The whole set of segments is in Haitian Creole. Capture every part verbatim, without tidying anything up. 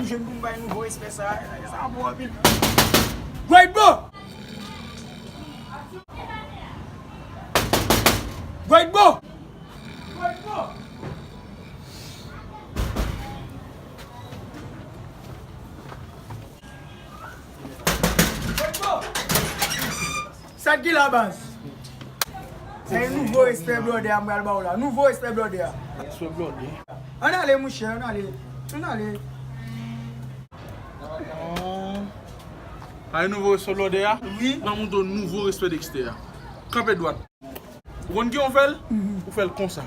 Jwenn pou m bay nouvo respè sa, sa bon anpil. Great bro! Great bro! Sa k gen la baz? Se nouvo respè blòdè a m pral ba w la. Nouvo respè blòdè a. Respè blòdè. Ann ale monchè, ann ale. Ann ale. Ay nouvo respè blòdè a? Wi. Nan mouton nouvo respè Dexter a. Kanpe dwat. Ou konn ki yon fè l? Ou fè l konsa.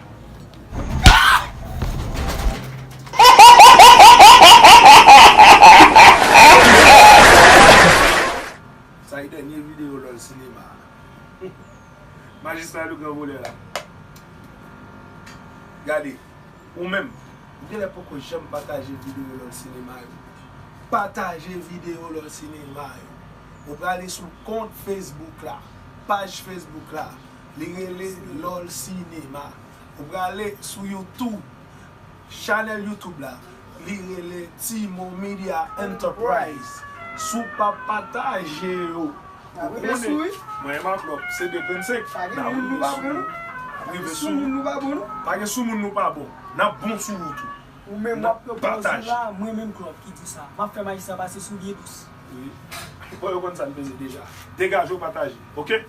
Sa e dènye videyo Lòl Sinema. Majistra le gran volè la. Gade, ou menm, ou genlè poko janm pataje videyo Lòl Sinema yo. Pataje videyo Lòl Sinema yo. Ou prale sou kont Facebook la, paj Facebook la, li rele Lòl Sinema. Ou prale sou YouTube, chanèl YouTube la, li rele Timo Media Enterprise. Si w pa pataje yo, ou konnen, mwen e Maklòp, se de grenn senk, n ap rive sou ou. N ap rive sou ou. Pa gen sou moun nou pa bon. N ap bon sou ou tou. Ou menm w ap pran pòz ou la, mwen menm Klòp ki di sa. M ap fè majistra pase sou pye dous. Wi. Bon, yo konn sa n peze deja. Degaje w, pataje, oke?